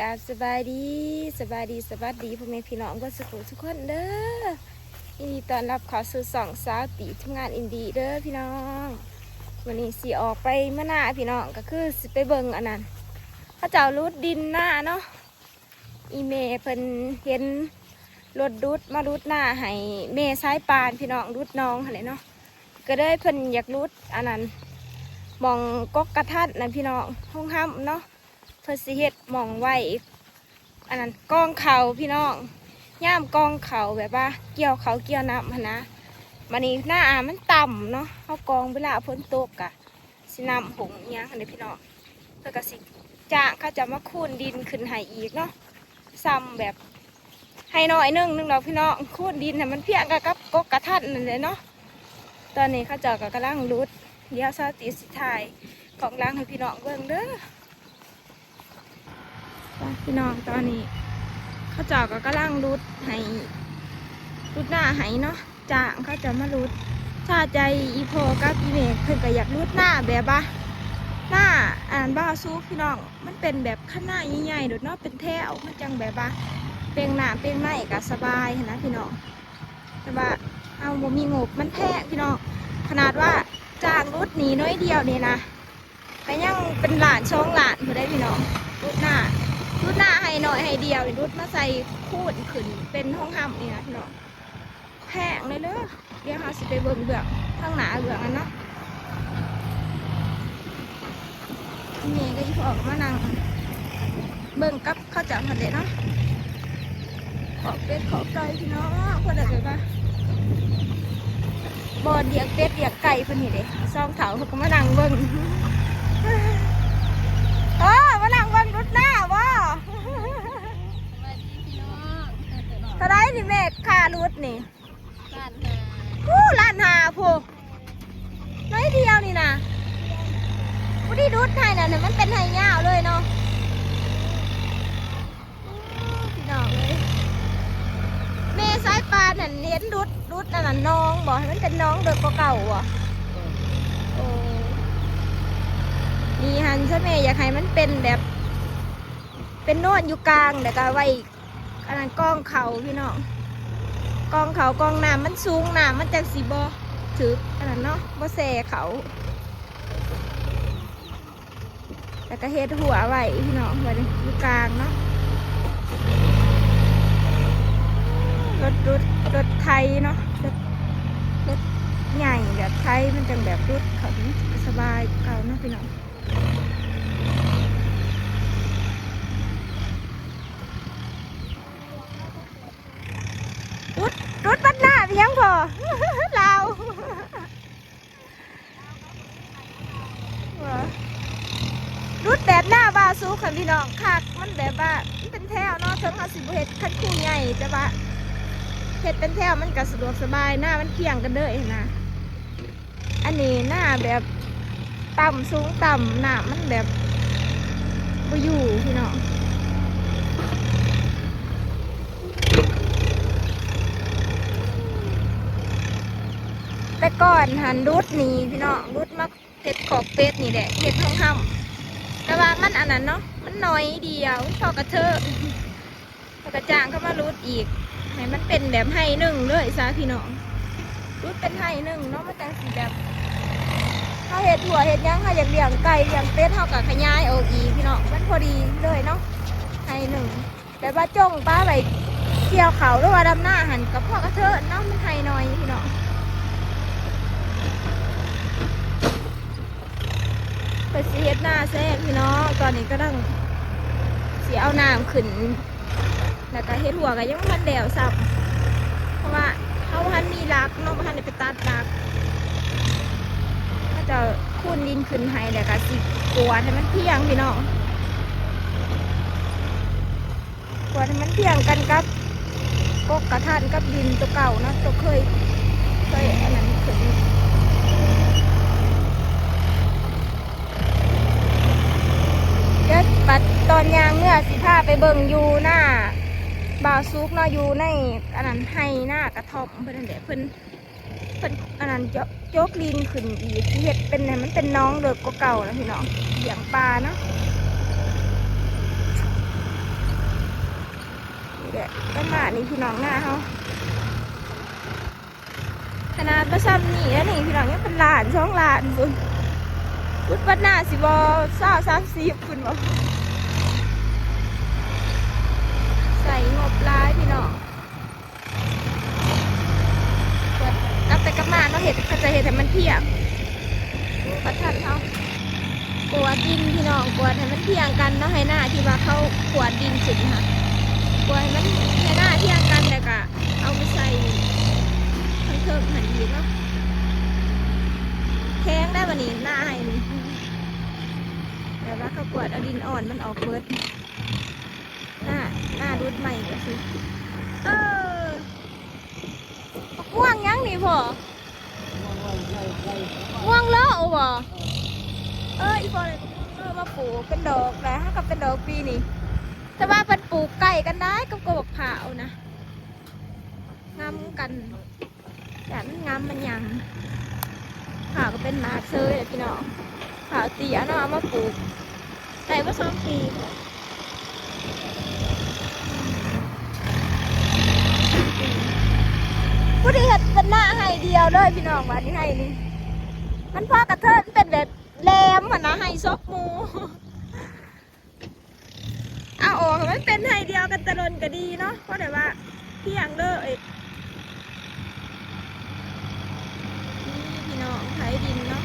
ກາບສະບາຍດີ ສະບາຍດີ ສະຫວັດດີພໍ່ແມ່ພີ່ນ້ອງເບິດສູ່ຜູ້ສູ່ຄົນເດີ້. ຍິນດີຕ້ອນຮັບເຂົ້າສູ່ຊ່ອງສາວຕີທີມງານອິນດີເດີ້ພີ່ນ້ອງ. ມື້ນີ້ຊິອອກໄປເມືອນາພີ່ນ້ອງ ກໍຄືຊິໄປເບິ່ງອັນນັ້ນ ເຂົາເຈົ້າຫຼຸດດິນນາເນາະ. ອີ່ແມ່ເພິ່ນເຫັນລົດດຸດມາດຸດນາໃຫ້ແມ່ສາຍປານພີ່ນ້ອງ ດຸດໜອງຫັ້ນແຫຼະເນາະ. ກໍເລີຍເພິ່ນຢາກຫຼຸດອັນນັ້ນ ໝ່ອງກົກກະທັນນັ້ນພີ່ນ້ອງ ໂຮງຮຳເນາະ. ເພິ່ນຊິເຮັດໝ່ອງໄວ້ອັນນັ້ນ ກອງເຂົ້າພີ່ນ້ອງ ຍາມກອງເຂົ້າ ແບບວ່າກ່ຽວເຂົ້າກ່ຽວນ້ຳຫັ້ນນະ. ບາດນີ້ນາມັນຕ່ຳເນາະ ເຮົາກອງເວລາຝົນຕົກກະຊິນ້ຳຫົງອີ່ຫຍັງຫັ້ນເດ້ພີ່ນ້ອງ. ເພິ່ນກະຊິຈ້າງເຂົາເຈົ້າມາຄູນດິນຂຶ້ນໃຫ້ອີກເນາະ ຊ່ຳແບບ ໃຫ້ໜ້ອຍໜຶ່ງໜຶ່ງດອກພີ່ນ້ອງ ຄູນດິນໃຫ້ມັນພຽງກັນກັບກົກກະທັນນັ້ນແຫຼະເນາະ. ຕອນນີ້ເຂົາເຈົ້າກໍກຳລັງຫຼຸດ ດຽວສາວຕີຊິຖ່າຍກ້ອງຫຼັງໃຫ້ພີ່ນ້ອງເບິ່ງເດີ້. ໄປພີ່ນ້ອງ ຕອນນີ້ເຂົາເຈົ້າກໍກຳລັງຫຼຸດໃຫ້ ຫຼຸດນາໃຫ້ເນາະ. ຈ້າງເຂົາເຈົ້າມາຫຼຸດ ຊາໃຈອີ່ພໍ່ກັບອີ່ແມ່ ເພິ່ນກໍຢາກຫຼຸດນາ ແບບວ່ານາອັນນັ້ນ ບ່າວສຸກພີ່ນ້ອງ ມັນເປັນແບບຄັນນາໃຫຍ່ໆໂດດເນາະ ເປັນແຖວ ມັນຈັ່ງແບບວ່າເປັ່ງນ້ຳເປັ່ງໃນກໍສະບາຍຫັ້ນນະພີ່ນ້ອງ. ແຕ່ວ່າເຮົາບໍ່ມີງົບ ມັນແພງພີ່ນ້ອງ. ຂະໜາດວ່າຈ້າງຫຼຸດນີ້ໜ້ອຍດຽວນີ້ນະ ກໍຍັງເປັນລ້ານສອງລ້ານພຸ້ນເດ້ພີ່ນ້ອງ. ຫຼຸດນາ ຫຼຸດນາໄຮ່ນ້ອຍໄຮ່ດຽວນີ້ ຫຼຸດມາໃສ່ຄູນຂຶ້ນເປັນໂຮງຮຳນີ້ນະພີ່ນ້ອງ ແພງເລີຍເດີ້. ດຽວເຮົາຊິໄປເບິ່ງເບື້ອງທາງໜ້າເບື້ອງນັ້ນເນາະ. ແມ່ກັບອີ່ພໍ່ກໍມານັ່ງເບິ່ງກັບເຂົາເຈົ້າຫັ້ນແຫຼະເນາະ. ຂອກເປັດຂອກໄກ່ພີ່ນ້ອງ ເພິ່ນກໍແບບວ່າ ບ່ອນລ້ຽງເປັດລ້ຽງໄກ່ເພິ່ນນີ້ເດ້ ສອງເຖົ້າເພິ່ນກໍມານັ່ງເບິ່ງ. ເອີ ມານັ່ງເບິ່ງດຸດນາບໍ? ສະບາຍດີພີ່ນ້ອງ. ເທົ່າໃດນີ້ແມ່ ຄ່າຫຼຸດນີ້? ລ້ານຫ້າ. ໂອ້ ລ້ານຫ້າພຸ້ນ ໜ້ອຍດຽວນີ້ນະ. ຜູ້ທີ່ດຸດໄຮ່ນັ້ນ ມັນເປັນໄຮ່ຍາວເລີຍເນາະ. ໂອ້ ພີ່ນ້ອງເອີຍ ແມ່ສາຍປານຫັ້ນເຫັນດຸດ ດຸດອັນນັ້ນໜອງບໍ? ໃຫ້ມັນເປັນໜອງເດີກວ່າເກົ່າບໍ? ໂອ້ ນີ້ຫັ້ນຊະແມ່ ຢາກໃຫ້ມັນເປັນແບບ ເປັນໂນນຢູ່ກາງ ແລ້ວກໍໄວ້ ອັນນັ້ນກອງເຂົ້າພີ່ນ້ອງ ກອງເຂົ້າກອງນ້ຳ ມັນສູງ ນ້ຳມັນຈັ່ງຊິບໍ່ຖືກອັນນັ້ນເນາະ ບໍ່ແຊ່ເຂົ້າ. ແລ້ວກໍເຮັດຮົ້ວໄວ້ພີ່ນ້ອງ ໄວ້ຢູ່ກາງເນາະ. ລົດ ລົດ ລົດໄຖເນາະ ລົດ ລົດໃຫຍ່ແບບໄຖ ມັນຈັ່ງແບບຫຼຸດເຂົ້າ ມັນສະບາຍກວ່າເກົ່າເນາະພີ່ນ້ອງ. ດຸດ ດຸດບັດໜ້າໄປຍັງພໍ ລາວ ດຸດແບບໜ້າບ່າວສຸກຫັ້ນພີ່ນ້ອງ ຄັກ ມັນແບບວ່າ ມັນເປັນແຖວເນາະ ເຖິງເຮົາຊິບໍ່ເຮັດຄັນຄູໃຫຍ່ ແຕ່ວ່າເຮັດເປັນແຖວມັນກໍສະດວກສະບາຍ ໜ້າມັນພຽງກັນເລີຍຫັ້ນນະ. ອັນນີ້ນາແບບຕ່ຳສູງຕ່ຳ ນ້ຳມັນແບບບໍ່ຢູ່ພີ່ນ້ອງ. ແຕ່ກ່ອນຫັ້ນດຸດນີ້ພີ່ນ້ອງ ດຸດມາເຮັດຄອກເປັດນີ້ແຫຼະ ເຮັດໂຮງຮຳ ແຕ່ວ່າມັນອັນນັ້ນເນາະ ມັນໜ້ອຍດຽວ ພໍກະເທີ ແລ້ວກໍຈ້າງເຂົາມາຫຼຸດອີກ ໃຫ້ມັນເປັນແບບໄຮ່ໜຶ່ງເລີຍຊະພີ່ນ້ອງ ຫຼຸດເປັນໄຮ່ໜຶ່ງເນາະ ມັນຈັ່ງຊິແບບ ເຮົາເຮັດຮົ້ວເຮັດຫຍັງ ເຮົາຢາກລ້ຽງໄກ່ລ້ຽງເປັດ ເຮົາກໍຂະຫຍາຍອອກອີກພີ່ນ້ອງ ມັນພໍດີເລີຍເນາະ ໄຮ່ໜຶ່ງ ແບບວ່າຈົ່ງປາໄວ້ກ່ຽວເຂົ້າ ຫຼືວ່າດຳນາຫັ້ນ ກໍພໍກະເທີເນາະ ມັນໄຮ່ໜ້ອຍພີ່ນ້ອງ. ເພິ່ນຊິເຮັດນາແຊງພີ່ນ້ອງ ຕອນນີ້ກຳລັງຊິເອົານ້ຳຂຶ້ນ ແລ້ວກໍເຮັດຮົ້ວກໍຍັງບໍ່ທັນແລ້ວຊ້ຳ ເພາະວ່າເຮົາບໍ່ທັນມີຫຼັກເນາະ ບໍ່ທັນໄດ້ໄປຕັດຫຼັກ ເຂົາເຈົ້າຄູນດິນຂຶ້ນໃຫ້ ແລ້ວກໍຊິກວາດໃຫ້ມັນພຽງພີ່ນ້ອງ ກວາດໃຫ້ມັນພຽງກັນກັບ ກົກກະທັນກັບດິນຕົວເກົ່າເນາະ ຕົວເຄີຍ ເຄີຍອັນນັ້ນຂຶ້ນ ແລ້ວບັດຕອນຍ່າງເມືອຊິພາໄປເບິ່ງຢູ່ນາບ່າວສຸກເນາະ ຢູ່ໃນອັນນັ້ນໄຮ່ນາກະທ່ອມເພິ່ນຫັ້ນແຫຼະ ເພິ່ນ ເພິ່ນອັນນັ້ນ ໂຈ- ໂຈກດິນຂຶ້ນອີກ ຊິເຮັດເປັນໃຫ້ມັນເປັນໜອງເລິກກວ່າເກົ່ານະພີ່ນ້ອງ ລ້ຽງປາເນາະ. ແກະປະມານນີ້ພີ່ນ້ອງ ນາເຮົາ ຂະໜາດວ່າຊ່ຳນີ້ແລ້ວນີ້ພີ່ນ້ອງ ຍັງເປັນລ້ານສອງລ້ານພຸ້ນ ອຸດບັດໜ້າຊິບໍ່ຊາວ ສາມສິບພຸ້ນບໍ ໃສ່ງົບຫຼາຍພີ່ນ້ອງ. ກວາດກັບໄປກັບມາເນາະ ເຮັດ ເຂົາຈະເຮັດໃຫ້ມັນພຽງ ປະທານເຮົາ ກວາດດິນພີ່ນ້ອງ ກວາດໃຫ້ມັນພຽງກັນເນາະ ໄຮ່ນາທີ່ວ່າເຂົາກວາດດິນຂຶ້ນຫັ້ນ ກວາດໃຫ້ມັນ ໄຮ່ນາພຽງກັນ ແລ້ວກະເອົາໄປໃສ່ທາງເທິງຫັ້ນອີກເນາະ ແຂງໄດ໋ບັດນີ້ ນາໄຮ່ນີ້ ແບບວ່າເຂົາກວາດເອົາດິນອ່ອນມັນອອກເບິດ. ໜ້າ ໜ້າດຸດໃໝ່ກໍຄື ເອີ ໝາກມ່ວງຫຍັງນີ້ພໍ່? ມ່ວງໂລະບໍ? ເອີ ອີ່ພໍ່ໄດ້ໝາກມ່ວງໂລະມາປູກເປັນດອກແລ້ວ ຫາກໍເປັນດອກປີນີ້ ແຕ່ວ່າເພິ່ນປູກໃກ້ກັນໄດ໋ ກັບ ກັບໝາກພ້າວນະ ງຳກັນ. ຢ້ານມັນງຳມັນຫຍັງ ພ້າວກໍເປັນໝາກເຊີຍແຫຼະພີ່ນ້ອງ ພ້າວເຕ້ຍເນາະ ເອົາມາປູກໄດ້ບໍ່ສອງປີ ສາມປີ ຜູ້ທີ່ເຮັດເປັນນາໄຮ່ດຽວເດີພີ່ນ້ອງ ບາດນີ້ໄຮ່ນີ້ ມັນພໍກະເທີນ ມັນເປັນແບບແຫຼມຫັ້ນນະ ໄຮ່ສົກໝູ່. ເອົາອອກໃຫ້ມັນເປັນໄຮ່ດຽວກັນແຕ່ດົນກໍດີເນາະ ພໍໄດ້ວ່າພຽງເດີ. ນີ້ພີ່ນ້ອງ ໄຖດິນເນາະ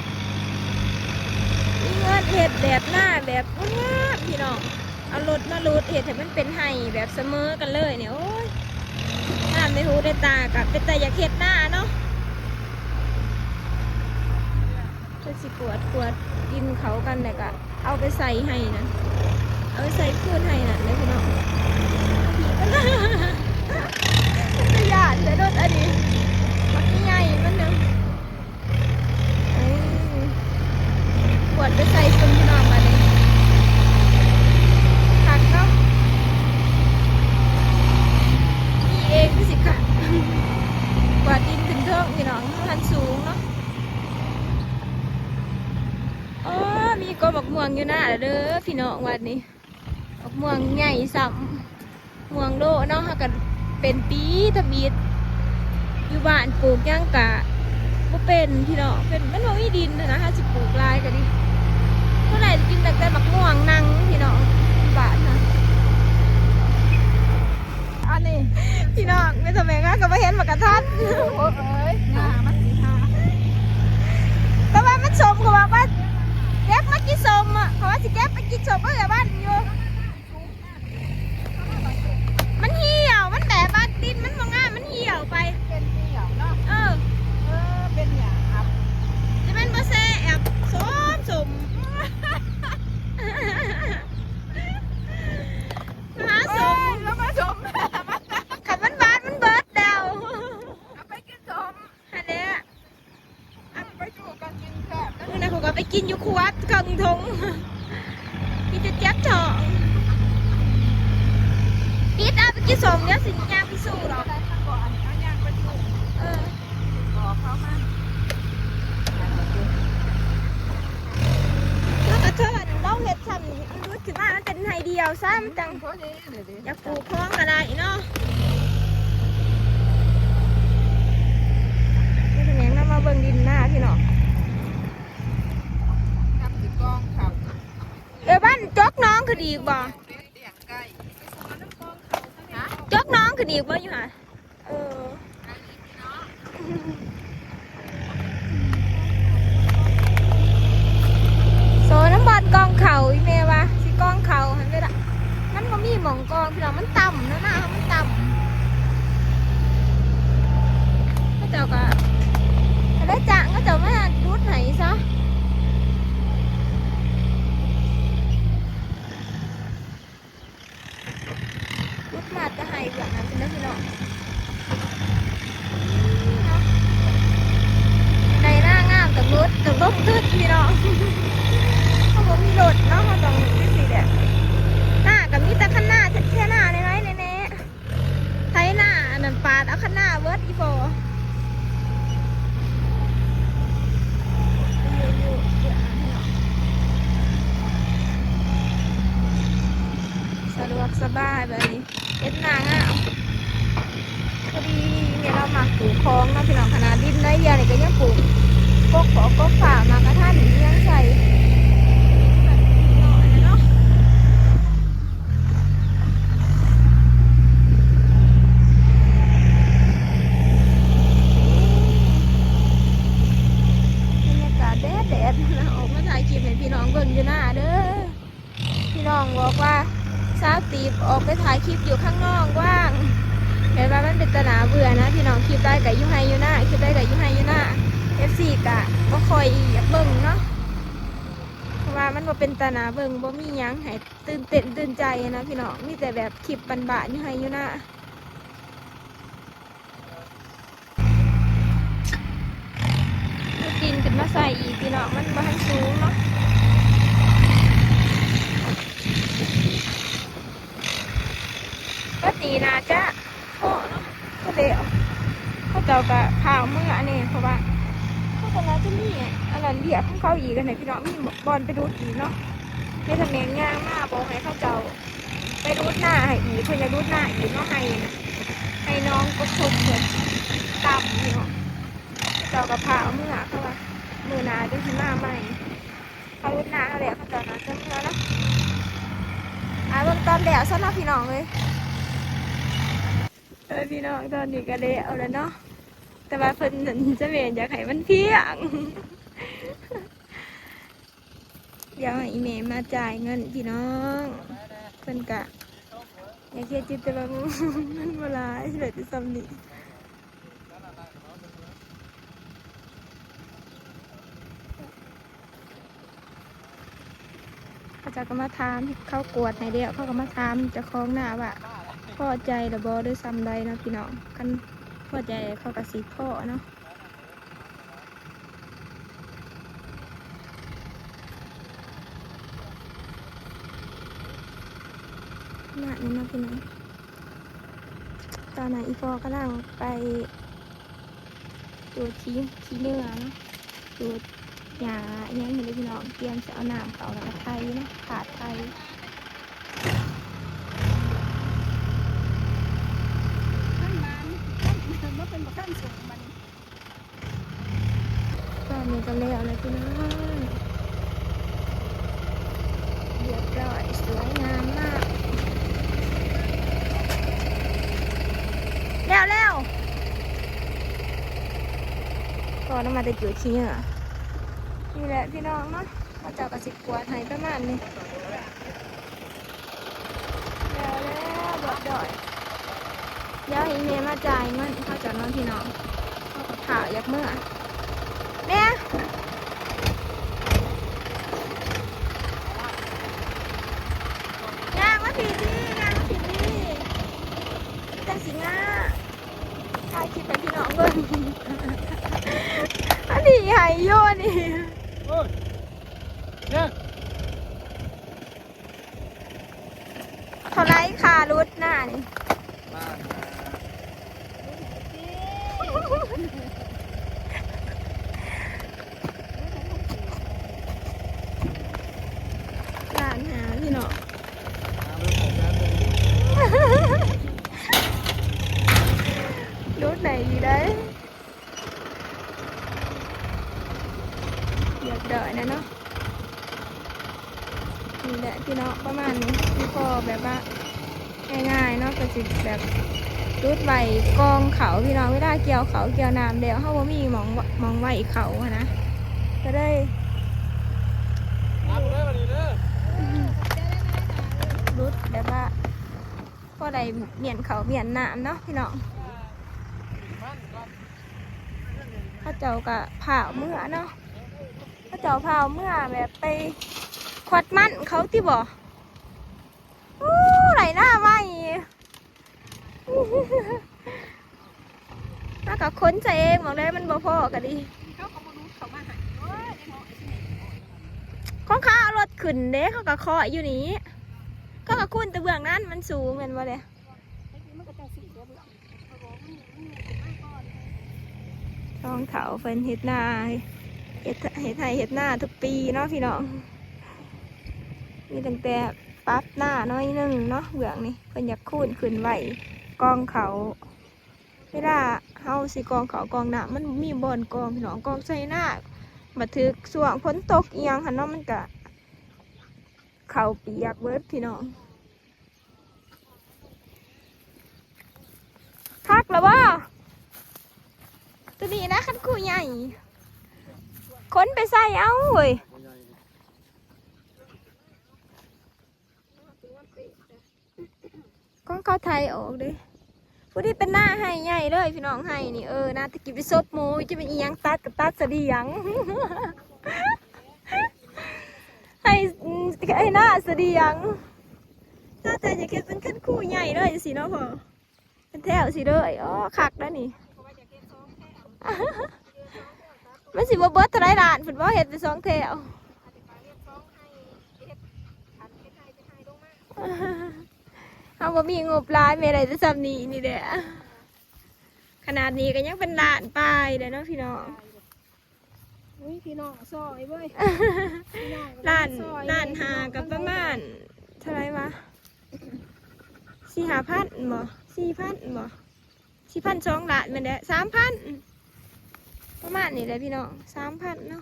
ມີເງິນເຮັດແບບນາແບບງາມໆ ພີ່ນ້ອງ ເອົາລົດມາຫຼຸດເຮັດໃຫ້ມັນເປັນໄຮ່ແບບສະເໝີກັນເລີຍນີ້ ໂອ້ຍ ງາມໃນຫູໃນຕາ ກໍເປັນຕາຢາກເຮັດນາເນາະ. ເພິ່ນຊິກວດ ກວດດິນເຂົ້າກັນ ແລ້ວກະເອົາໄປໃສ່ໄຮ່ນັ້ນ ເອົາໄປໃສ່ຄືນໄຮ່ນັ້ນເດີພີ່ນ້ອງ. ເປັນຕາຢ້ານແທ້ລົດອັນນີ້ ບັກໃຫຍ່ມັນນະ ເອີ ກວດໄປໃສ່ພຸ້ນພີ່ນ້ອງ ບາດນີ້ ຄັກເນາະ ມີເອງຄືຊິຄັກ ກວາດດິນຂຶ້ນເທິງພີ່ນ້ອງ ມັນສູງເນາະ. ອໍ ມີກໍໝາກມ່ວງຢູ່ນາແລ້ວເດີພີ່ນ້ອງ ວັດນີ້ ໝາກມ່ວງໃຫຍ່ຊ້ຳ ມ່ວງໂລະເນາະ ເຮົາກໍເປັນປີທຳອິດ ຢູ່ບ້ານປູກຫຍັງກະບໍ່ເປັນພີ່ນ້ອງ ເປັນ ມັນບໍ່ມີດິນຫັ້ນນະ ເຮົາຊິປູກຫຼາຍກໍດີ ສ່ວນຫຼາຍຊິກິນຕັ້ງແຕ່ໝາກມ່ວງນັ່ງພີ່ນ້ອງ ຢູ່ບ້ານນະ. ອັນນີ້ ພີ່ນ້ອງ ແມ່ນຕາແມງ ຫາກໍບໍ່ເຫັນໝາກກະທັນ ໂອ້ຍ ໜ້າມັນຊິຫາ ແຕ່ວ່າມັນສົ້ມ ເຂົາວ່າ ວ່າເກັບມາກິນສົ້ມອະ ເຂົາວ່າຊິເກັບໄປກິນສົ້ມ ເອີ ບ້ານຢູ່ ມັນຫ່ຽວ ມັນແບບວ່າດິນມັນບໍ່ງາມ ມັນຫ່ຽວໄປ ເປັນຫ່ຽວເນາະ ເອີ ເອີ ເປັນຫຍັງ ຈະແມ່ນບໍ່ແຊບ ສົ້ມ ສົ້ມ. ມາຫາສົ້ມ ເອີຍ ລາວມາສົ້ມ ຄັນມັນຫວານມັນເບິດແລ້ວ ເອົາໄປກິນສົ້ມ ຫັ້ນແຫຼະ ອັນ ໄປສູ່ກັນກິນແຊບເດີ ມື້ນັ້ນຂ້ອຍກໍໄປກິນຢູ່ຄົວເຄິ່ງຖົງ ກິນຈົນເຈັບທ້ອງ ປິດເອົາໄປກິນສົ້ມ ດຽວຊິຍ່າງໄປສູ່ດອກ ໄດ້ ຄັນບໍ່ອັນ ເອົາຍ່າງໄປສູ່ ເອີ ບອກເຂົາມາ ແລ້ວກໍເທີນ ລອງເຮັດຊ້ຳ ມັນຫຼຸດຂຶ້ນມາ ມັນເປັນໄຮ່ດຽວຊ້ຳ ມັນຈັ່ງ ພໍດີ ຢາກປູກຂອງກໍໄດ້ເນາະ ເປັນຫຍັງນຳມາເບິ່ງດິນນາພີ່ນ້ອງ ນຳຊິກອງເຂົ້າ ເອີ ບ້ານຈົກໜອງຂຶ້ນອີກບໍ່? ຈົກໜອງຂຶ້ນອີກບໍ່ຢູ່ຫະ? ເອີ ໂຊນຳບ່ອນກອງເຂົ້າ ອີ່ແມ່ວ່າຊິກອງເຂົ້າຫັ້ນເວລາ ມັນບໍ່ມີໝ່ອງກອງພີ່ນ້ອງ ມັນຕ່ຳເນາະ ນາເຮົາມັນຕ່ຳ ເຂົາເຈົ້າກໍ ກໍໄດ້ຈ້າງເຂົາເຈົ້າມາດຸດໃຫ້ຊະ. ຫຼຸດມາແຕ່ໄຮ່ເບື້ອງນັ້ນພຸ້ນເດີພີ່ນ້ອງ ເນາະ ໄຮ່ນາງາມ ຕ້ອງຫຼຸດ ຕ້ອງລົງທຶນພີ່ນ້ອງ ເຮົາບໍ່ມີລົດເນາະ ເຮົາຕ້ອງຈັ່ງຊີ້ແຫຼະ ນາກໍມີແຕ່ຄັນນາ ແຕ່ນານ້ອຍໆແນ່ໆ ໄຖນາອັນນັ້ນປາດເອົາຄັນນາເບິດອີ່ພໍ່ ຢູ່ ຢູ່ ຢູ່ ສະດວກສະບາ ຍແບບນີ້ ເຮັດນາງາມ. ພໍດີແມ່ລາວມັກປູກຂອງເນາະພີ່ນ້ອງ, ຂະໜາດດິນໜ້ອຍດຽວນີ້ກໍຍັງປູກ ກົກເຜາະ ກົກພ້າວ ໝາກກະທັນ ອີ່ຫຍັງໃສ່ ເນາະ ອັນນັ້ນເນາະ. ບັນຍາກາດແດດໆ ອອກມາຖ່າຍຄລິບໃຫ້ພີ່ນ້ອງເບິ່ງຢູ່ນາເດີ. ພີ່ນ້ອງບອກວ່າ ສາວຕີບອອກໄປຖ່າຍຄລິບຢູ່ຂ້າງນອກວ່າງ ແບບວ່າມັນເປັນຕາໜ້າເບື່ອນະພີ່ນ້ອງ. ຄລິບໃດກໍຢູ່ໄຮ່ຢູ່ນາ ຄລິບໃດກໍຢູ່ໄຮ່ຢູ່ນາ ເອັຟຊີກໍບໍ່ຄ່ອຍຢາກເບິ່ງເນາະ, ເພາະວ່າມັນບໍ່ເປັນຕາໜ້າເບິ່ງ ບໍ່ມີຫຍັງໃຫ້ຕື່ນເຕັ້ນຕື່ນໃຈນະພີ່ນ້ອງ, ມີແຕ່ແບບຄລິບບ້ານໆ ຢູ່ໄຮ່ຢູ່ນາ. ເອົາດິນຂຶ້ນມາໃສ່ອີກພີ່ນ້ອງ, ມັນບໍ່ທັນສູງເນາະ. ບັດນີ້ໜ້າຈະພໍເນາະ ກໍແລ້ວ. ເຂົາເຈົ້າກໍພາເມືອແດ່ ເພາະວ່າເຂົາກໍໜ້າຈະມີອັນນັ້ນວຽກຂອງເຂົາອີກຫັ້ນແຫຼະພີ່ນ້ອງ, ມີບ່ອນໄປດູດອີກເນາະ. ແມ່ທະແມງຍ່າງມາບອກໃຫ້ເຂົາເຈົ້າ ໄປດູດນາໃຫ້ອີກ ເພິ່ນຢາກດູດນາອີກເນາະ. ໃຫ້ ໃຫ້ໜອງກົກສົມເພິ່ນຕ່ຳຢູ່ເນາະ. ເຂົາເຈົ້າກໍພາເອົາເມືອ ເພາະວ່າມື້ໜ້າຈັ່ງຊິມາໃໝ່. ເຂົາດູດນາເຮົາແລ້ວ ເຂົາເຈົ້າໜ້າຈະເມືອເນາະ. ອ່າ ເບິ່ງຕອນແລ້ວຊະເນາະພີ່ນ້ອງເອີຍ. ເອີ ພີ່ນ້ອງ ຕອນນີ້ກໍແລ້ວແລ້ວເນາະ, ແຕ່ວ່າເພິ່ນນັ້ນຈະແມ່ນຢາກໃຫ້ມັນພຽງ. ດຽວໃຫ້ອີ່ແມ່ມາຈ່າຍເງິນພີ່ນ້ອງ, ເພິ່ນກະຢາກເຮັດຢູ່ ແຕ່ວ່າເງິນບໍ່ຫຼາຍ ໄດ້ແຕ່ສ່ຳນີ້. ເຂົາເຈົ້າກໍມາຖາມ, ເຂົາກວດໃຫ້ແລ້ວ ເຂົາກໍມາຖາມເຈົ້າຂອງນາວ່າ ພໍໃຈແລ້ວບໍ່ ຫຼືສ່ຳໃດເນາະພີ່ນ້ອງ. ຄັນພໍໃຈເຂົາກໍຊິພໍເນາະ. ນະ ນີ້ເນາະພີ່ນ້ອງ, ຕອນນັ້ນອີ່ພໍ່ກຳລັງໄປຈູດຂີ້ ຂີ້ເຫຍື້ອເນາະ, ຈູດຫຍ້າອີ່ຫຍັງນີ້ເດ້ພີ່ນ້ອງ, ກຽມຊິເອົານ້ຳເຂົ້າແລ້ວກໍໄຖເນາະ, ຖາດໄຖ. ຕອນນີ້ກໍແລ້ວແລ້ວພີ່ນ້ອງ, ຮຽບຮ້ອຍ ສວຍງາມມາກ. ແລ້ວແລ້ວ ກໍນຳມາແຕ່ຈູດຂີ້ເຫຍື້ອ. ນີ້ແຫຼະພີ່ນ້ອງເນາະ, ເຂົາເຈົ້າກໍຊິກວດໃຫ້ປະມານນີ້. ແລ້ວແລ້ວ ຮຽບຮ້ອຍ. ດຽວໃຫ້ແມ່ມາຈ່າຍເງິນເຂົາເຈົ້າເນາະພີ່ນ້ອງ, ເຂົາກໍຖ້າຢາກເມືອ. ແມ່ ຍ່າງມາພີ້ຕິ ຍ່າງມາພີ້ຕິ ຈັ່ງຊິງາມ. ຖ່າຍຄລິບໃຫ້ພີ່ນ້ອງເບິ່ງ. ອັນນີ້ໄຫ້ຢູ່ນີ້. ເອີ ເອີ ເທົ່າໃດຄ່າຫຼຸດໜ້ານີ້? ລ້ານຫ້າພີ່ນ້ອງ. ຫຼຸດໃຫ້ອີກໄດ໋. ຮຽບຮ້ອຍແລ້ວເນາະ. ນີ້ແຫຼະພີ່ນ້ອງ ປະມານນີ້ ຄືພໍແບບວ່າງ່າຍໆເນາະ, ກໍຊິແບບດຸດໄວ້ກອງເຂົ້າພີ່ນ້ອງ. ເວລາກ່ຽວເຂົ້າກ່ຽວນ້ຳແລ້ວ ເຮົາບໍ່ມີໝ່ອງ ໝ່ອງໄວ້ເຂົ້າຫັ້ນນະ, ກໍເລີຍດຸດແບບວ່າພໍໄດ້ມ້ຽນເຂົ້າມ້ຽນນ້ຳເນາະພີ່ນ້ອງ. ເຂົາເຈົ້າກໍພ້າວເມືອເນາະ, ເຂົາເຈົ້າພ້າວເມືອແບບໄປຄວັດມັນເຂົາຕິບໍ? ໂອ້ ໄຖນາໃໝ່ ເຮົາກໍຂົນໃສ່ເອງ ໝ່ອງໃດມັນບໍ່ພໍກໍດີ. ເຂົາກໍບໍ່ດຸດເຂົ້າມາໃຫ້ ໂອ້ຍ ເດັກນ້ອຍ ຂອງເຂົາເອົາລົດຂຶ້ນເດ້ ເຂົາກໍເຄາະຢູ່ນີ້ ເຂົາກໍຄູນແຕ່ເບື້ອງນັ້ນ ມັນສູງແມ່ນບໍ່ເດ້? ສອງເຖົ້າເພິ່ນເຮັດນາ ເຮັດ ເຮັດໄຮ່ເຮັດນາທຸກປີເນາະພີ່ນ້ອງ. ມີຕັ້ງແຕ່ ປັບໜ້າໜ້ອຍໜຶ່ງເນາະ ເບື້ອງນີ້ເພິ່ນຢາກຄູນຂຶ້ນໄວ້ກອງເຂົ້າ. ເວລາເຮົາຊິກອງເຂົ້າກອງນ້ຳ ມັນບໍ່ມີບ່ອນກອງ ພີ່ນ້ອງ, ກອງໃສ່ໜ້າ ບັດຖືກຊ່ວງຝົນຕົກອີ່ຫຍັງຫັ້ນເນາະ ມັນກະເຂົ້າປຽກເບິດ ພີ່ນ້ອງ. ຄັກລະບໍ່? ໂຕນີ້ນະ ຄັນຄູໃຫຍ່ ຂົນໄປໃສ່ເອົາເວີຍ. ຂອງເຂົາໄຖອອກເດ້. ຜູ້ນີ້ເປັນນາໄຮ່ໃຫຍ່ເລີຍ ພີ່ນ້ອງ, ໄຮ່ນີ້ ເອີ ນາແຕ່ກີ້ໄປສົບໝູ ຈະເປັນອີ່ຫຍັງ ຕັດກໍຕັດສະດຽງ ໄຮ່ ໄຮ່ນາສະດຽງ. ຖ້າແຕ່ຢາກເຮັດເປັນຄັນຄູໃຫຍ່ເລີຍຈັ່ງຊີ້ເນາະພໍ່. ເປັນແຖວຊີ້ເດີ. ໂອ້ ຄັກໄດ໋ນີ້. ມັນຊິບໍ່ເບິດເທົ່າໃດລ້ານພຸ້ນບໍ່ ເຮັດເປັນສອງແຖວ. ເຮົາບໍ່ມີງົບຫຼາຍ ແມ່ໄດ້ແຕ່ຊ່ຳນີ້ນີ້ແຫຼະ. ຂະໜາດນີ້ກໍຍັງເປັນລ້ານປາຍເດ້ເນາະ ພີ່ນ້ອງ. ອຸ້ຍ ພີ່ນ້ອງຊ່ອຍເວີຍ ພີ່ນ້ອງກໍ ລ້ານ ຊ່ອຍ ລ້ານຫ້າກໍປະມານເທົ່າໃດວະ ສີ່ຫ້າພັນບໍ່ ສີ່ພັນບໍ່ ສີ່ພັນ ສອງລ້ານແມ່ນແຫຼະ ສາມພັນ ປະມານນີ້ແຫຼະ ພີ່ນ້ອງ ສາມພັນເນາະ.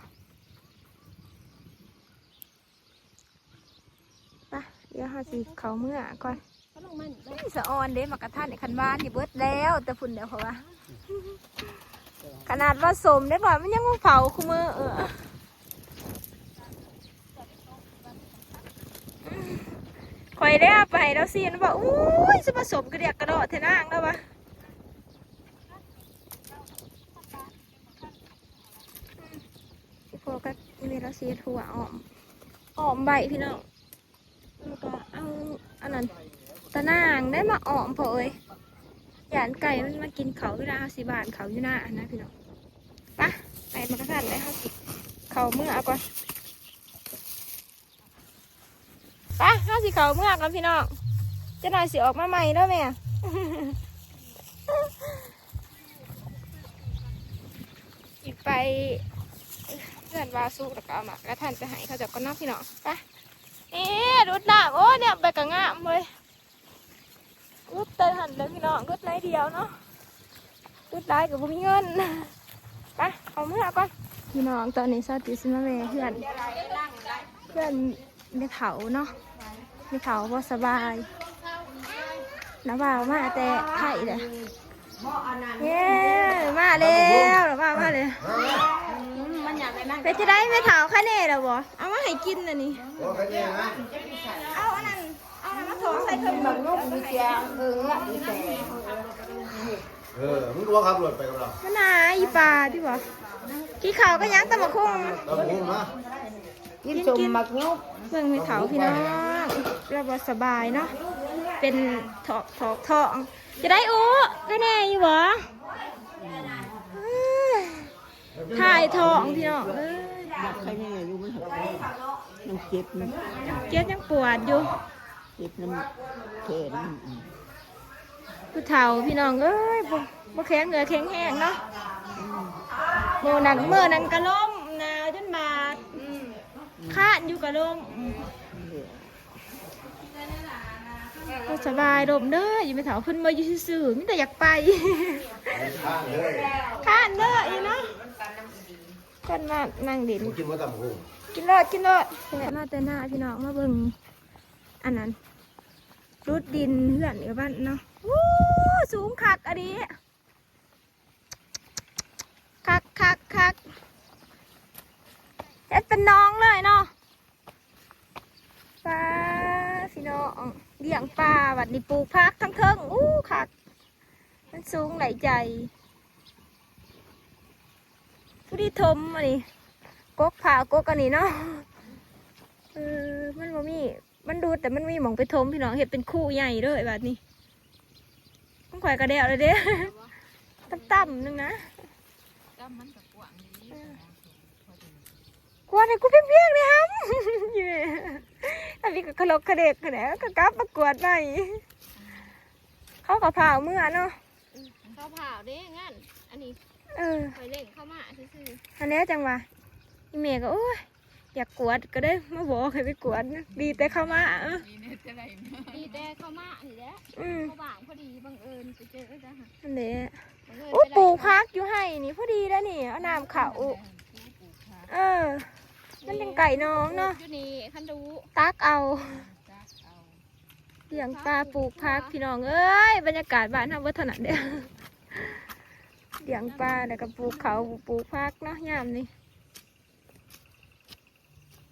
ປະ ດຽວເຮົາຊິເຂົ້າເມືອກ່ອນ. ສະອອນເດ້ ໝາກກະທັນ ຄັນຫວານນີ້ເບິດແລ້ວ ແຕ່ພຸ້ນແລ້ວ ເພາະວ່າ ຂະໜາດວ່າສົ້ມໄດ້ບໍ່ ມັນຍັງບໍ່ເຜົາຄູ່ມື້. ຂ້ອຍໄດ້ເອົາໄປໃຫ້ລາວຊີນ ລາວວ່າ ໂອ້ຍ ຊິມາສົ້ມກະດຽກກະດໍ້ແທ້ນາງ ລາວວ່າ. ອີ່ພໍ່ກັບອີ່ແມ່ລາວຊິເຮັດຮົ້ວອ້ອມ ອ້ອມໄວ້ ພີ່ນ້ອງ. ແລ້ວກໍເອົາອັນນັ້ນ ຕາໜ່າງໄດ້ມາອ້ອມ ພໍ່ເອີຍ ຢ້ານໄກ່ມັນມາກິນເຂົ້າ ເວລາເຮົາຊິຫວ່ານເຂົ້າຢູ່ນາຫັ້ນນະ ພີ່ນ້ອງ. ປະ ໄປໝາກກະທັນ ແລ້ວເຮົາຊິເຂົ້າເມືອກ່ອນ. ໄປ ເຮົາຊິເຂົ້າເມືອກ່ອນ ພີ່ນ້ອງ, ຈັກໜ່ອຍຊິອອກມາໃໝ່ເດີແມ່. ຊິໄປເຮືອນວາສຸ ແລ້ວກໍເອົາໝາກກະທັນໄປໃຫ້ເຂົາເຈົ້າກ່ອນເນາະ ພີ່ນ້ອງ. ໄປ ນີ້ ດູດນ້ຳ. ໂອ້ ແນມໄປກໍງາມເວີຍ. ຫຼຸດແຕ່ຫັ້ນແຫຼະ ພີ່ນ້ອງ, ຫຼຸດໜ້ອຍດຽວເນາະ, ຫຼຸດຫຼາຍກໍບໍ່ມີເງິນ. ໄປ ເຂົ້າເມືອກ່ອນ ພີ່ນ້ອງ. ຕອນນີ້ສາວຕິດຊິມາແວ່ເຮືອນ ເຮືອນແມ່ເຖົ້າເນາະ, ແມ່ເຖົ້າບໍ່ສະບາຍ. ລາວວ່າມາແຕ່ໄທແຫຼະ. ເຢ້ ມາແລ້ວ ລາວວ່າມາແລ້ວ. ເປັນຈັ່ງໃດແມ່ເຖົ້າ ໄຄແນ່ແລ້ວບໍ່? ເອົາມາໃຫ້ກິນນະນີ້. ເອົາອັນນັ້ນ ເອົາອັນນັ້ນມາຖອງໃສ່ເຄື່ອງ ບັກນົກມີແຈງ ເອີ ເອີ ເອີ ມຶງກໍບໍ່ຂັບລົດໄປກັບລາວ. ມັນຫາອີ່ປາຕິບໍ່? ກິນເຂົ້າກັບຫຍັງ? ຕຳບັກຫຸ່ງ. ຕຳບັກຫຸ່ງນະ. ກິນ ກິນສົ້ມ ກິນ ໝາກຫຍຸກ. ເບິ່ງແມ່ເຖົ້າ ພີ່ນ້ອງ ລາວບໍ່ສະບາຍເນາະ, ເປັນຖອກ ຖອກທ້ອງ. ຈັ່ງໃດໂອ້ ໄຄແນ່ຢູ່ບໍ່? ອືມ ຖ່າຍທ້ອງ ພີ່ນ້ອງເອີຍ. ຢາກໄຄແນ່ຢູ່ ມັນ ມັນເຈັບ ມັນ ເຈັບ ຍັງປວດຢູ່. ເຈັບນຳແຂນນຳ ຜູ້ເຖົ້າ ພີ່ນ້ອງເອີຍ ບໍ່ ບໍ່ແຂງເໜື່ອແຂງແຮງເນາະ. ອືມ ມື້ນັ້ນ ມື້ນັ້ນກໍລົ້ມ ໜາວຈົນບາດ. ອືມ ຄ້ານຢູ່ກໍລົ້ມ. ອືມ ບໍ່ສະບາຍ ລົມເດີ ຢູ່ແມ່ເຖົ້າ ເພິ່ນບໍ່ຢູ່ຊື່ໆ ມີແຕ່ຢາກໄປ. ຄ້ານເດີ ອີເນາະ ຄົນມານັ່ງຫຼິ້ນ. ບໍ່ກິນບໍ່ຕຳບັກຫຸ່ງ? ກິນໂລດ ກິນໂລດ. ແວະມາແຕ່ນາ ພີ່ນ້ອງ ມາເບິ່ງອັນນັ້ນ ຫຼຸດດິນເຮືອນເອື້ອຍວັນເນາະ. ໂອ້ ສູງຄັກອີ່ຫຼີ. ຄັກ ຄັກ ຄັກ ເຮັດເປັນໜອງເລີຍເນາະ. ປາ ພີ່ນ້ອງ ລ້ຽງປາ ບັດນີ້ປູກຜັກທາງເທິງ. ອູ້ ຄັກ ມັນສູງໄດ້ໃຈ. ຜູ້ດີຖົມອັນນີ້ ກົກຜ້າ ກົກອັນນີ້ເນາະ. ເອີ ມັນບໍ່ມີ ມັນດູດ ແຕ່ມັນມີໝ່ອງໄປຖົມ ພີ່ນ້ອງ ເຮັດເປັນຄູໃຫຍ່ເດີບາດນີ້. ຂອງຂ້ອຍກໍແລ້ວແລ້ວເດ້ ຕ່ຳໆໜຶ່ງນະ. ຕ່ຳມັນກໍກວ້າງດີ. ເອີ ກວາດໃຫ້ກູພຽງໆນີ້ຫຳ. ອັນນີ້ກໍຂະຫຼົກຂະເດັກຫັ້ນແຫຼະ ກໍກັບມາກວາດໃໝ່. ເຂົາກໍພາເມືອເນາະ. ເຂົາພາເດ້ງານອັນນີ້. ເອີ ຂ້ອຍເລັ່ງເຂົ້າມາຊື່ໆ ຫັ້ນແຫຼະ ຈັ່ງວ່າ ອີ່ແມ່ກໍ ໂອ້ຍ ຢາກກວດກໍໄດ້ມາບອກໃຫ້ໄປກວດນະ ດີແຕ່ເຂົ້າມາ ເອີ ດີແຕ່ເຂົ້າມານີ້ແຫຼະ ອືມ ເຂົາວ່າງພໍດີ ບັງເອີນໄປເຈີຊະ ຫັ້ນແຫຼະ. ໂອ້ ປູກຜັກຢູ່ໄຮ່ນີ້ພໍດີແລ້ວນີ້ ເອົານ້ຳເຂົ້າ ເອີ ມັນຈັ່ງໃກ້ໜອງເນາະ ຢູ່ນີ້ຄັນດູ ຕັກເອົາ ລ້ຽງປາ ປູກຜັກ ພີ່ນ້ອງເອີຍ ບັນຍາກາດບ້ານເຮົາບໍ່ເທົ່ານັ້ນເດ້ ລ້ຽງປາ ແລ້ວກໍປູກເຂົ້າ ປູກຜັກເນາະ ຍາມນີ້.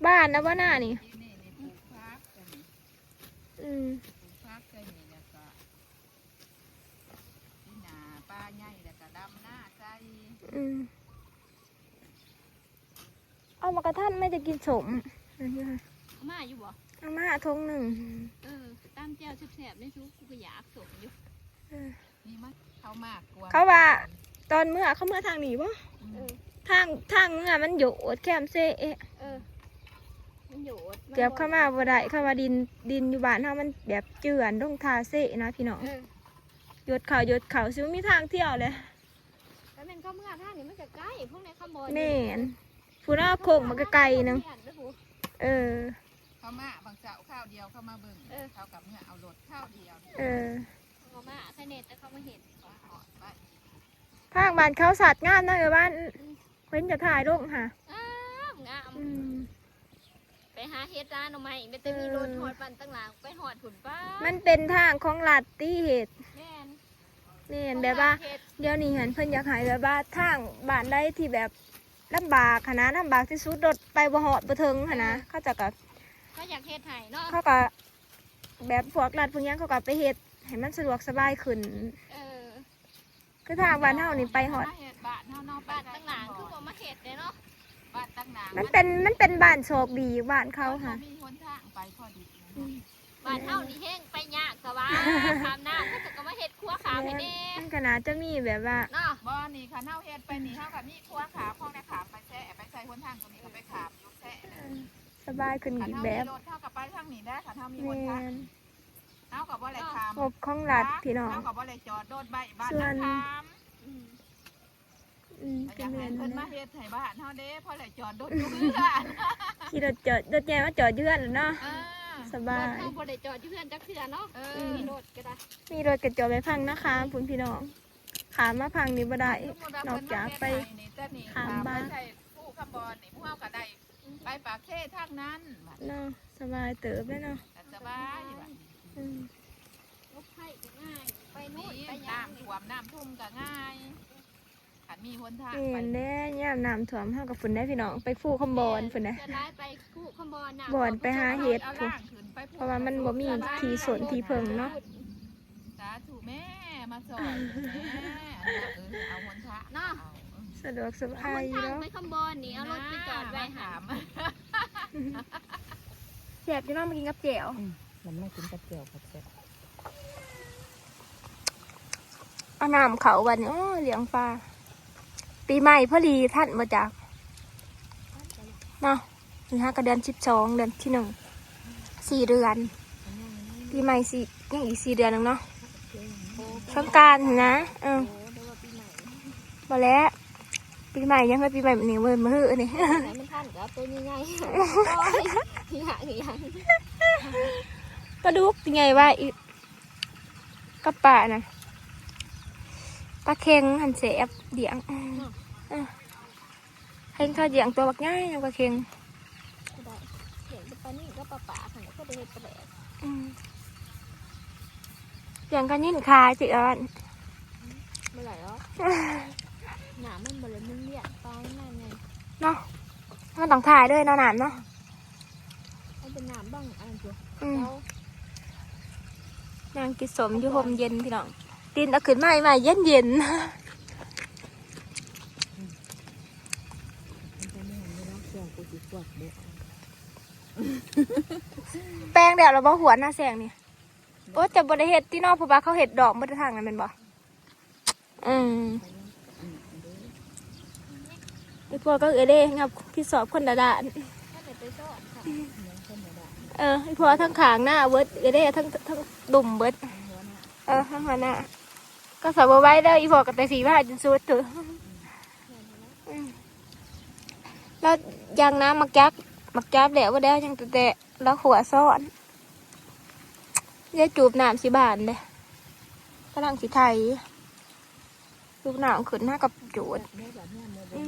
ບ້ານນະບໍ່ໜ້ານີ້ ອືມ ປູກຜັກໃສ່ນີ້ ແລ້ວກໍປີໜ້າປາໃຫຍ່ ແລ້ວກໍດຳນາໃສ່ ອືມ ເອົາໝາກກະທັນມາຈະກິນສົ້ມ ເອົາມາຢູ່ບໍ່ ເອົາມາຖົງໜຶ່ງ ເອີ ຕຳແຈ່ວແຊບໆ ເດ້ ຊຸ ກູກໍຢາກສົ້ມຢູ່ ເອີ. ນີ້ມັນເຂົ້າມາກວນ ເຂົາວ່າຕອນເມືອ ເຂົາເມືອທາງນີ້ບໍ່ ເອີ ທາງ ທາງເມືອມັນໂຍດແຄມເຊ ເອີ ມັນໂຍດ ແບບເຂົ້າມາບໍ່ໄດ້ ເຂົາວ່າດິນ ດິນຢູ່ບ້ານເຮົາມັນແບບເຈື່ອນລົງທ່າເຊນະພີ່ນ້ອງ ເອີ ໂຍດເຂົ້າ ໂຍດເຂົ້າ ຊິບໍ່ມີທາງທ່ຽວເລີຍ ກໍແມ່ນເຂົາເມືອທາງນີ້ມັນກໍໄກ ພວກໃນຄຳບໍ່ ແມ່ນ ພຸ້ນເນາະ ໂຄ້ງມັນກໍໄກໜຶ່ງ ເອີ ເຂົາມາບາງເຊົ້າຄາວດຽວ ເຂົາມາເບິ່ງ ເອີ ເຂົາກໍເມືອເອົາລົດຄາວດຽວ ເອີ. ເຂົາມາໃຄແນ່ ແຕ່ເຂົາມາເຫັນ ທາງບ້ານເຂົາສັດງາມເນາະ ເອີ ບ້ານ ເພິ່ນຈະຖ່າຍລົງຫາ ງາມ ງາມ ອືມ ໄປຫາເຫັດຫາໜໍ່ໄມ້ ມີແຕ່ມີລົດຮອດບ້ານຕັ້ງຫຼາງ ໄປຮອດພຸ້ນ ປາ ມັນເປັນທາງຂອງລັດຕິເຮັດ ແມ່ນ ແມ່ນ ແບບວ່າດຽວນີ້ຫັ້ນເພິ່ນຢາກໃຫ້ແບບວ່າທາງບ້ານໃດທີ່ແບບລຳບາກຫັ້ນນະ ລຳບາກທີ່ສຸດ ລົດໄປບໍ່ຮອດບໍ່ເຖິງຫັ້ນນະ ເອີ ເຂົາເຈົ້າກໍ ເຂົາຢາກເຮັດໃຫ້ເນາະ ເຂົາກໍ ແບບພວກລັດພວກຫຍັງເຂົາກໍໄປເຮັດໃຫ້ມັນສະດວກສະບາຍຂຶ້ນ ເອີ ຄືທາງບ້ານເຮົານີ້ໄປຮອດ ມາເຮັດບ້ານເຮົາເນາະ ບ້ານຕັ້ງຫຼາງຄືບໍ່ມາເຮັດເດ້ເນາະ ບ້ານຕັ້ງຫຼາງ ມັນເປັນ ມັນເປັນບ້ານໂຊກດີ ບ້ານເຂົາຫັ້ນ ມັນບໍ່ມີຫົນທາງໄປພໍດີ ອືມ ບ້ານເຮົານີ້ແຮງໄປຍາກ ແຕ່ວ່າຂ້າມນ້ຳ ເຂົາເຈົ້າກໍມາເຮັດຂົວຂ້າມໃຫ້ແດ່ ມັນກໍໜ້າຈະມີແບບວ່າເນາະ ບໍ່ ນີ້ຄັນເຮົາເຮັດໄປນີ້ ເຮົາກໍມີຂົວຂ້າມ ຂອງໄດ້ຂ້າມໄປແຊະ ໄປໃສ່ຫົນທາງຕົງນີ້ກໍໄປຂ້າມຢູ່ແຊະ ເອີ ສະບາຍຂຶ້ນອີກແບບ ຄັນເຮົາມີລົດ ເຮົາກໍໄປທາງນີ້ໄດ້ ຄັນເຮົາມີຫົນທາງ ແມ່ນ ເຮົາກໍບໍ່ໄດ້ຂ້າມ ງົບຂອງລັດພີ່ນ້ອງ ເຮົາກໍບໍ່ໄດ້ຈອດລົດໄວ້ບ້ານນາຄາມ ອືມ ອືມ ກໍຢາກໃຫ້ເພິ່ນມາເຮັດໃຫ້ບ້ານເຮົາເດ້ ພໍໄດ້ຈອດລົດຢູ່ເຮືອນ ຂີ່ລົດຈອດ ລົດໃຫຍ່ມາຈອດຢູ່ເຮືອນແລ້ວເນາະ ເອີ ສະບາຍ ລົດເຮົາບໍ່ໄດ້ຈອດຢູ່ເຮືອນຈັກເທື່ອເນາະ ເອີ ອືມ ມີລົດກໍໄດ້ ມີລົດກໍຈອດໄວ້ຝັ່ງນາຄາມພຸ້ນພີ່ນ້ອງ ຂ້າມມາຝັ່ງນີ້ບໍ່ໄດ້ ນອກຈາກໄປຂ້າມບ້ານ ໄປໃສ່ພູຄຳບອນນີ້ ພວກເຮົາກໍໄດ້ ໄປປາກເຊທາງນັ້ນ ເນາະ ສະບາຍເຕີບເລີຍເນາະ ກໍສະບາຍຢູ່ ອືມ ຫຼົບໄພກໍງ່າຍ ໄປໂນ່ນໄປຫຍັງ ນ້ຳຖ້ວມ ນ້ຳທຸ່ມກໍງ່າຍ ຄັນມີຫົນທາງໄປ ແມ່ນແດ່ ຍາມນ້ຳຖ້ວມເຮົາກໍພຸ້ນເດ້ພີ່ນ້ອງ ໄປພູຄຳບອນພຸ້ນເດ້ ສ່ວນຫຼາຍໄປພູຄຳບອນ ນ້ຳຖ້ວມ ບ່ອນໄປຫາເຫັດພຸ້ນ ເພາະວ່າມັນບໍ່ມີທີ່ສົນທີ່ເພິ່ງເນາະ ສາທຸແມ່ ມາຊ່ອຍແດ່ ເອີ ເອົາຫົນທາງເນາະ ສະດວກສະບາຍເນາະ ໄປຄຳບອນນີ້ ເອົາລົດໄປຈອດໄວ້ຫັ້ນ ແຊບຢູ່ເນາະ ມາກິນກັບແຈ່ວ ອືມ ມັນມາກິນກັບແຈ່ວຄັກແຊບ ເອົານ້ຳເຂົ້າບັດນີ້ ໂອ້ ລ້ຽງປາ ປີໃໝ່ພໍດີ ທັນບໍ່ຈັກ ເນາະ ນີ້ຫາກໍເດືອນສິບສອງ ເດືອນທີໜຶ່ງ ສີ່ເດືອນ ປີໃໝ່ຊິ ຍັງອີກສີ່ເດືອນໜຶ່ງເນາະ ສົງການຫັ້ນນະ ເອີ ບໍ່ແລ້ວ ປີໃໝ່ຍັງ ເຮີ້ຍ ປີໃໝ່ນີ້ ມື້ ມື້ນີ້ ໃຫ້ມັນທັນກໍເອົາໂຕໃຫຍ່ໆ ປາດຸກໃຫຍ່ວ່າອີກ ກັບປານັ້ນ ປາເຄັງຫັ້ນແຊບ ລ້ຽງ ເອີ ເຫັນເຂົາລ້ຽງຕົວບັກໃຫຍ່ ປາເຄັງ ກໍໄດ້ ລ້ຽງແຕ່ປານິນກັບປາປາກຫັ້ນແຫຼະ ກໍໄດ້ເຮັດປາແດກ ອືມ ລ້ຽງກະນິນຂາຍຊິເອີ້ນ ບໍ່ໄດ້ດອກ ນ້ຳມັນບໍ່ໄດ້ໝູນວຽນ ປາມັນມາໃຫຍ່ ເນາະ ມັນຕ້ອງຖ່າຍເລີຍເນາະ ນ້ຳເນາະ ເອົາເປັນນ້ຳບັງອັນນັ້ນຕົວະ ອືມ ເອົາ ນັ່ງກິນສົ້ມຢູ່ຮົ່ມເຢັນພີ່ນ້ອງ ຕີນເອົາຂຶ້ນມາໃໝ່ໆ ເຢັນໆ ແປງແລ້ວລະບໍ່ ຫົວໜ້າແຊງນີ້ ໂອ້ ຈະບໍ່ໄດ້ເຮັດຕິເນາະ ເພາະວ່າເຂົາເຮັດດອກໝົດທາງນັ້ນແມ່ນບໍ່? ອືມ ອີ່ພໍ່ກັບເອື້ອຍເດ້ ຮັບຜິດຊອບຄົນລະດ້ານ ເອີ ອີ່ພໍ່ທັງຂ້າງນາເບິດ ເອື້ອຍເດ້ ທັງ ທັງດຸ່ມເບິດ ເອີ ທັງຫົວໜ້າ ກໍສະບໍ່ໄຫວເດີ ອີ່ພໍ່ກໍແຕ່ພີ້ມາຈົນສຸດເທີ ອືມ ແລ້ວຢ່າງນ້ຳໝາກຈັກ ໝາກຈັບແລ້ວບໍ່ໄດ້ ຍັງແຕ່ລາວຂົວຊ້ອນ. ເດ້ ຈູບນ້ຳຊິບານເດ້ ກຳລັງຊິໄຖ ຈູບນ້ຳຂຶ້ນມາກັບຈູດ. ອືມ